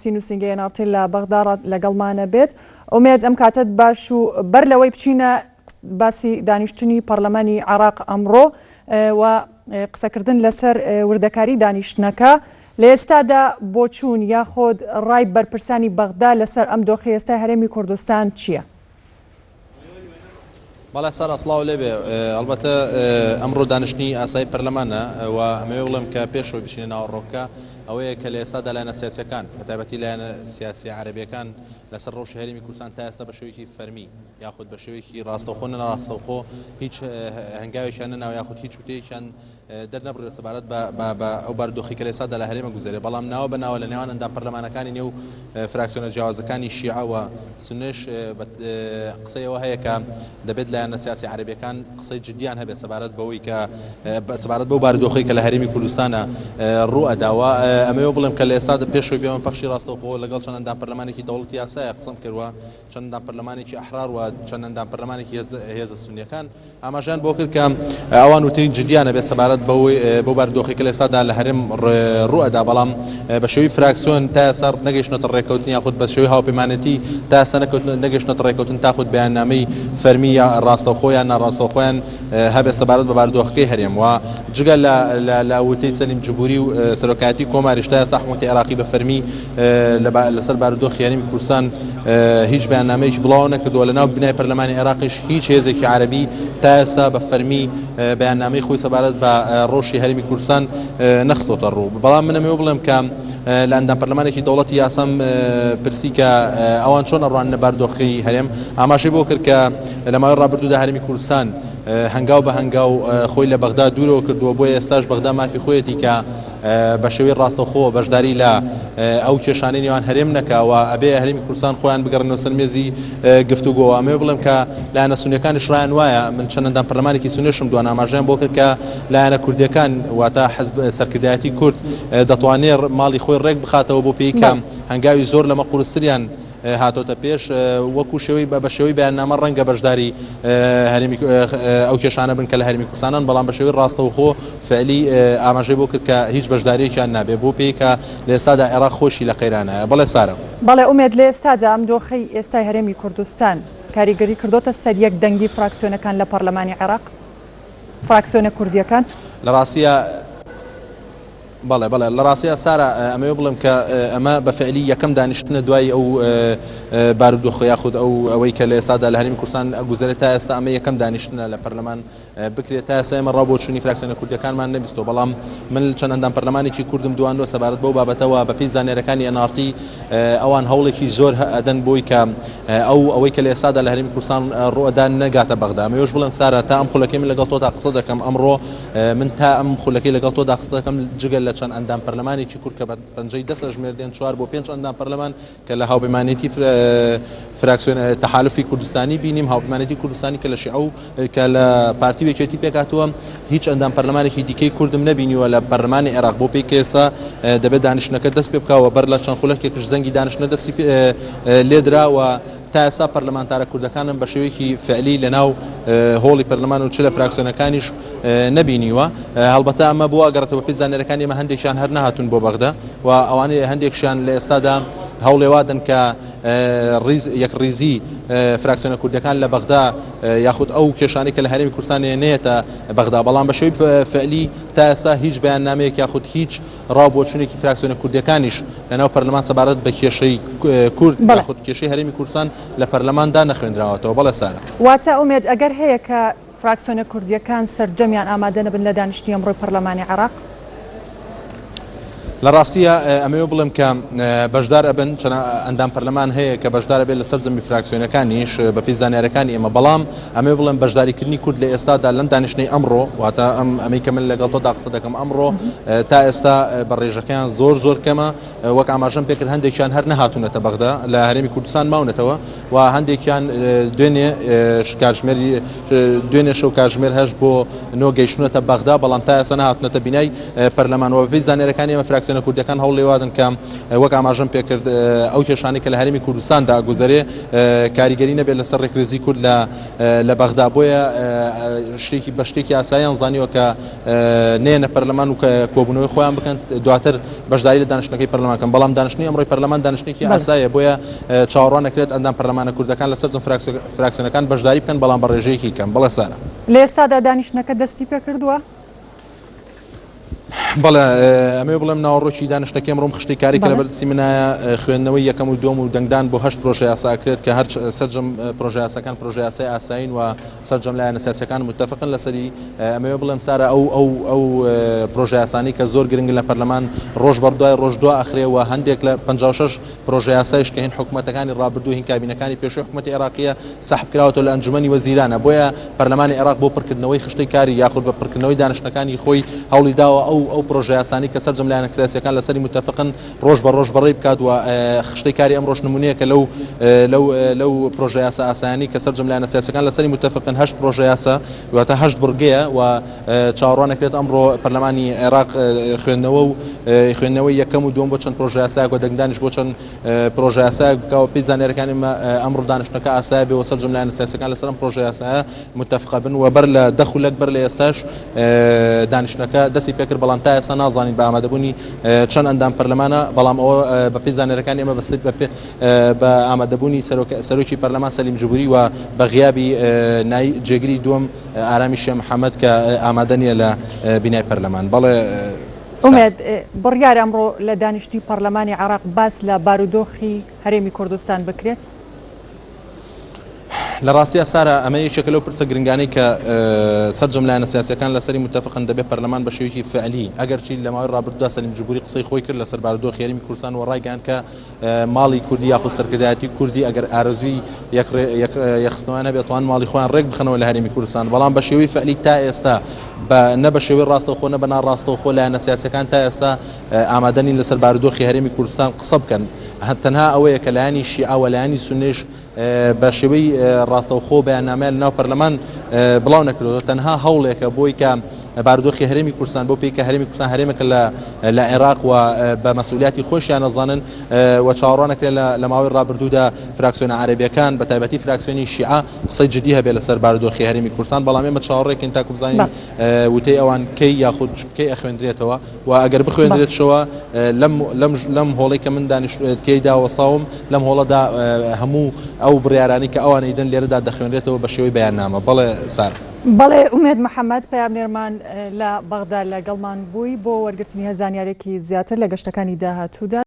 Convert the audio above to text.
سی نووسینگەی NRT لە بەغدا لەگەڵمانە بێت. ئومێد ئەم کاتەت باش و بەر لەوەی بچینە باسی دانیشتنی پەرلەمانی عێراق ئەمڕۆ و قسەکردن لەسەر وردەکاری دانیشتنەکە لە ئێستادا بۆچوون یاخود ڕای بەرپرسانی بەغدا لەسەر ئەم دۆخی ئێستای هەرێمی کوردستان چییە؟ بەڵێ سارا سڵاو لێبێ ئەڵبەتە ئەمڕۆ دانیشتنی ئاسایی پەرلەمانە و ئەمەوێ بڵێم کە پێشەوەی بچینە ناوەڕۆکە ئەوەیە کە لە ئێستادا لایەنە سیاسیەکان بە تایبەتی لایەنە سیاسیە عەرەبیەکان لەسەر ڕەوشی هەرێمی کوردستان تا ئێستا بە شێوەیەکی فەرمی یاخود بە شێوەیەکی ڕاستەوخۆ نەڕاستەوخۆ هیچ هەنگاوێکیان نەناوە یاخود هیچ وتەیەکیان دەرنەبڕیوە سەبارەت بە بە بە ئەو بارودۆخەی کە لە ئێستادا لە هەرێم ئەگوزەرێ، بەڵام ناوە بە ناوە لە نێوان ئەندام پەرلەمانەکانی نێو فراکسیۆنە جیاوازەکانی شیعە و سوننەش بە قسەی ئەوە هەیە کە دەبێت لایەنە سیاسی عەرەبیەکان قسەی جدیان هەبێت سەبارەت بەوەی کە سەبارەت بەو بارودۆخەی کە لە هەرێمی کوردستانە ڕوو ئەدا و ئەمەوێ بڵێم کە لە ئێستادا پێشەوەی بێمە پەخشی ڕاستەوخۆ لەگەڵ چەند ئەندام پەرلەمانێکی دەوڵەتی یاسایە قسەم کردوە چەند ئەندام پەرلەمانێکی ئەحرار و چەند ئەندام پەرلەمانێکی هێزە سونیەکان ئاماژەیان بۆ کرد کە ئەوان وتەی جدیان هەبێت سەبارەت بەوەی بەو بارودۆخەی کە لە ئێستادا لە هەرێم ڕووئەدا، بەڵام بە شێوەی فراکسیۆن تا ئێستا نەگەیشتنەتە ڕێککەوتن یاخود بە شێوەی هاوپەیمانێتی تا ئێستا نەگەیشتنەتە ڕێککەوتن تاخود بەیاننامەی فەرمی یا ڕاستەوخۆ یان ناڕاستەوخۆیان هەبێت سەبارەت بە بارودۆخەکەی هەرێم و جگە لە لە وتەی سەلیم جبوری و سەرۆکایەتی کۆماریش تا ئێستا حکومەتی عێراقی بە فەرمی لەسەر بارودۆخی هەرێمی کوردستان هیچ بەیاننامەیەکی بڵاو نەکردووە، لەناو بینای پەرلەمانی عێراقیش هیچ هێزێکی عەرەبی تا ئێستا بە فەرمی بەیاننامەی خۆی سەبارەت بە ڕەوشی هەرێمی کوردستان نەخستۆتە ڕوو. بەڵام من ئەمەوێ بڵێم کە لە ئەندام پەرلەمانێکی دەوڵەتی یاسام پرسی کە ئەوان چۆن ئەڕواننە بارودۆخی هەرێم، ئاماژەی بۆ کرد کە لە ماوەی ڕابردوودا هەرێمی کوردستان هەنگاو بە هەنگاو خۆی لە بەغدا دوورەوە کردووە، بۆیە ئێستاش بەغدا مافی خۆیەتی کە بە شێوەی ڕاستەوخۆ بەشداری لە ئەو کێشانەی نێوان هەرێم نەکا و ئەبێ هەرێمی کوردستان خۆیان بگەڕێنەوە سەر مێزی گفتوگۆ. ئەمەوێ بڵێم کە لایەنە سونیەکانیش ڕایان وایە، من چەند ئەندام پەرلەمانێکی سونیشم دوان ئاماژەیان بۆ کرد کە لایەنە کوردیەکان واتە حزب سەرکردایەتی کورد دەتوانێ ماڵی خۆی ڕێک بخاتەوە بۆ پێی کە هەنگاوی زۆر لەمە قورستریان هاتۆتە پێش وەکو شێوەی بە شێوەی بەیاننامە ڕەنگە بەشداری هەرێمی ئەو کێشانە بن کە لە هەرێمی کوردستانن بەڵام بە شێوەی ڕاستەوخۆ فعلی ئاماژەی بۆ کرد کە هیچ بەشداریەکیان نابێ بۆ پێی کە لە ئێستادا عێراق خۆشی لە قەیرانایە بەڵێ سارە. بەڵێ ئومێد لە ئێستادا ئەم دۆخەی ئێستای هەرێمی کوردستان کاریگەری کردۆتە سەر یەک دەنگی فراکسیۆنەکان لە پەڕلەمانی عێراق؟ فراکسیۆنە کوردیەکان؟ لە ڕاستیا. بەڵێ بەڵێ لە ڕاستیا سارا ئەمەوێ بڵێم کە ئەمە بە فعلی یەکەم دانیشتنە دوای ئەو بارودۆخە یاخود ئەو ئەوەی کە لە ئێستادا لە هەرێمی کوردستان ئەگوزەرێت تا ئێستا ئەمە یەکەم دانیشتنە لە پەرلەمان بکرێت تا ئێستا ئێمە ڕا بۆچوونی فراکسیۆنە کوردیەکانمان نەبیستەوە بەڵام من چەند ئەندام پەرلەمانێکی کوردم دواندوە سەبارەت بەو بابەتەوە بەپێی زانیارەکانی NRT ئەوان هەوڵێکی زۆر ئەدەن بۆی کە ئەو ئەوەی کە لە ئێستادا لە هەرێمی کوردستان ڕوئەدا نەگاتە بەغدا ئەمەوێش بڵێم سارا تا ئەم خولەکەی من لەگەڵ تۆدا قسە دەکەم ئەمڕۆ من تا ئەم خولەکەی لەگەڵ تۆدا قسە دەکەم جگە لە چەند ئەندام پەرلەمانێکی کورد کە بە پەنجەی دەست ئەژمێردێن چوار بۆ پێنج ئەندام پەرلەمان کە لە هاوپەیمانێتی فراکسیۆن تەحالفی کوردستانی بینیم هاوپەیمانێتی کوردستانی کە لە شیعە و کە لە پارتی و یەکێتی پێکهاتووە هیچ ئەندام پەرلەمانێکی دیکەی کوردم نەبینیوە لە پەرلەمانی عێراق بۆ پێی کە ئێستا دەبێت دانیشتنەکە دەست پێ بکا و بەر لە چەند خولەکێکش زەنگی دانیشتنە دەستی لێدرا و تا ئێستا پەرلەمانتارە کوردەکانم بە شێوەیەکی فعلی لە ناو هۆڵی پەرلەمان و چ لە فراکسیۆنەکانیش نەبینیوە. هەڵبەتە ئەمە بۆ ئەگەڕێتەوە بەپێی زانیاریەکانی ئێمە هەندێکیان هەر نەهاتوون بۆ بەغدا و ئەوانەی هەندێکشیان لە ئێستادا هەوڵێ وادەن کە ڕیز یەکڕیزی فراکسیۆنە کوردەکان لە بەغدا یاخود ئەو کێشانەی کە لە هەرێمی کوردستان نەیەتە بەغدا بەڵام بە شێوەی فعلی تا ئێستا هیچ بەیاننامەیەک یاخود هیچ ڕا و بۆچوونێکی فراکسیۆنە کوردییەکانیش لەناو پەرلەمان سەبارەت بە کێشەی کورد یاخود کێشەی هەرێمی کوردستان لە پەرلەماندا نەخوێندراوەتەوە. بەڵێ سارا. واتە ئومێد ئەگەر هەیە کە فراکسیۆنە کوردییەکان سەرجەمیان ئامادە نەبن لە دانیشتنی ئەمڕۆی پەرلەمانی عێراق؟ لە ڕاستییا ئەمەوێ بڵێم کە بەشدار ئەبن، چەند ئەندام پەرلەمان هەیە کە بەشدار ئەبێت لە سەرجەمی فراکسیۆنەکانیش بەپێی زانیارییەکانی ئێمە، بەڵام ئەمەوێ بڵێم بەشداریکردنی کورد لە ئێستادا لەم دانیشتنەی ئەمڕۆ، واتە ئەم ئەمەی کە من لەگەڵ تۆدا قسە دەکەم ئەمڕۆ تا ئێستا بە ڕێژەکەیان زۆر زۆر کەمە، وەک ئاماژەم پێکرد هەندێکیان هەر نەهاتوونەتە بەغدا لە هەرێمی کوردستان ماونەتەوە و هەندێکیان دوێنێ کاتژمێری دوێنێ شەو کاتژمێر هەشت بۆ نۆ گەیشتوونەتە بەغدا، بەڵام تا ئێستا نەهاتوونەتە بینای پەرلەمان و بەپێی زانیارییەکانی ئێمە فراکسیۆنە. فراکسیۆنە کوردیەکان هەوڵی وادن کە وەک ئاماژەم پێکرد ئەو کێشانەی کە لە هەرێمی کوردستاندا ئەگوزەرێ کاریگەری نەبێت لەسەر ڕێکریزی کورد لە لە بەغدا بۆیە شتێکی بە شتێکی ئاساییان زانیوە کە نێنە پەرلەمان و کە کۆبوونەوەی خۆیان بکەن دواتر بەشداری لە دانیشتنەکەی پەرلەمان کەن بەڵام دانیشتنی ئەمڕۆی پەرلەمان دانیشتنێکی ئاسایە بۆیە چاوەڕوان نەکرێت ئەندام پەرلەمانە کوردەکان لە سەرجەم فراکسیۆنەکان بەشداری بکەن بەڵام بە ڕێژەیەکی کەم بەڵێ سارا. لە ئێستادا دانیشتنەکە دەستی پێکردووە؟ بەڵێ ئەمەوێ بڵێم ناوەڕۆکی دانیشتنەکەی ئەمڕۆم خشتەی کاری کە لەبەردەستی منایە خوێندنەوەی یەکەم و دووەم و دەنگدان بۆ هەشت پرۆژە یاسا ئەکرێت کە هەر سەرجەم پرۆژە یاساکان پرۆژە یاسای ئاسایین و سەرجەم لایەنە سیاسیەکان متفقن لەسەری ئەمەوێ بڵێم سارا ئەو ئەو ئەو پرۆژە یاسانەی کە زۆر گرنگن لە پەرلەمان ڕۆژ بەر دوای ڕۆژ دوا ئەخرێ و هەندێک لە 56 پرۆژە یاسایش کە هین حکومەتەکانی ڕابردوو هین کابینەکانی پێشووی حکومەتی عێراقیە سەحب کراوەتەوە لە ئەنجومەنی وەزیرانە بۆیە پەرلەمانی عێراق بۆ پڕکردنەوەی خشتەی کاری یاخود بە پڕکردنەوەی دانیشتنەکانی خۆی هەوڵی داوە ئەو ئەو پرۆژە یاسانەی کە سەرجەم لایەنە سیاسیەکان لەسەری متەفقن ڕۆژ بە ڕۆژ بەڕێی بکات و خشتەی کاری ئەمڕۆش نمونەیەکە لەو لەو لەو پرۆژە یاسا ئاسایانەی کە سەرجەم لایەنە سیاسیەکان لەسەری متەفقن هەشت پرۆژە یاسا واتە هەشت بڕگەیە و چاوەڕوان ئەکرێت ئەمڕۆ پەرلەمانی عێراق خوێندنەوە و خوێندنەوەی یەکەم و دووەم بۆ چەند پرۆژە یاسایەک و دەنگدانیش بۆ چەند پرۆژە یاسایەک بکا و پێی زانیاریەکانی ئێمە ئەمڕۆ دانیشتنەکە ئاسایە بێ و سەرجەم لایەنە سیاسیەکان لەسەر ئەم پرۆژە یاسایە متفقە بن و بەر لە دە خولەک بەر لە ئێستاش دانیشتنەکە دەستی پێکرد بەڵام تا ئێستا نازانین بە ئامادەبوونی چەند ئەندام پەرلەمانە بەڵام ئەوە بەپێی زانیاریەکانی ئێمە بەستر بە ئامادەبوونی سەرۆکی پەرلەمان سەلیم جبوری و بە غیابی نای جێگری دووەم ئارامی شێ محەمەد کە ئامادە نییە لە بینای پەرلەمان بەڵێ ئومێد، بڕیارە ئەمڕۆ لە دانیشتنی پەڕلەمانی عێراق باس لە بارودۆخی هەرێمی کوردستان بکرێت؟ لە ڕاستیا سارا ئەمە یەکێکە لەو پرسە گرنگانەی کە سەرجەم لایەنە سیاسیەکان لەسەری متفقن دەبێت پەرلەمان بە شێوەیەکی فعلی ئەگەرچی لە ماوەی ڕابردوودا سەلیم جبوری قسەی خۆی کرد لەسەر بارودۆخی هەرێمی کوردستان و ڕایگەیاند کە ماڵی کوردی یاخود سەرکردایەتی کوردی ئەگەر ئارەزووی یەکخستنەوەیان هەبێت توان ماڵی خۆیان ڕێک بخەنەوە لە هەرێمی کوردستان بەڵام بە شێوەی فعلی تا ئێستا بە نە بە شێوەی ڕاستەوخۆ نە بە ناڕاستەوخۆ لایەنە سیاسیەکان تا ئێستا ئامادە نین لەسەر بارودۆخی هەرێمی کوردستان قسە بکەن تەنها ئەوەیە کە لایەنی شیعە و لایەنی سوننەیش بە شێوەی ڕاستەوخۆ بەیاننامەیان لەناو پەرلەمان بڵاو نەکردەوە تەنها هەوڵێکە بۆی کە بارودۆخی هەرێمی کوردستان بۆ پێی کە هەرێمی کوردستان هەرێمێکە لە لە عێراق و بە مەسئولیاتی خۆشیان ئەزانن و چاوەڕوان ئەکرێت لە ماوەی ڕابردوودا فراکسیۆنە عەرەبیەکان بە تایبەتی فراکسیۆنی شیعە قسەی جدی هەبێت لەسەر بارودۆخی هەرێمی کوردستان بەڵام ئێمە چاوەڕێکین تاکو بزانین وتەی ئەوان کەی یاخود کەی ئەخوێندرێتەوە و ئەگەر بخوێندرێتشەوە لەم لەم لەم هۆڵەی کە من دانیشت تێیدا وەستاوم لەم هۆڵەدا هەموو ئەو بڕیارانەی کە ئەوان ئەیدەن لێرەدا دەخوێنرێتەوە بە شێوەی بەیاننامە. بەڵێ سارا. بەڵێ ئومێد محەمەد پەیامنێرمان لە بەغدا لەگەڵمان بووی بۆ وەرگرتنی هەر زانیارێکی زیاتر لە گەشتەکانی داهاتوودا.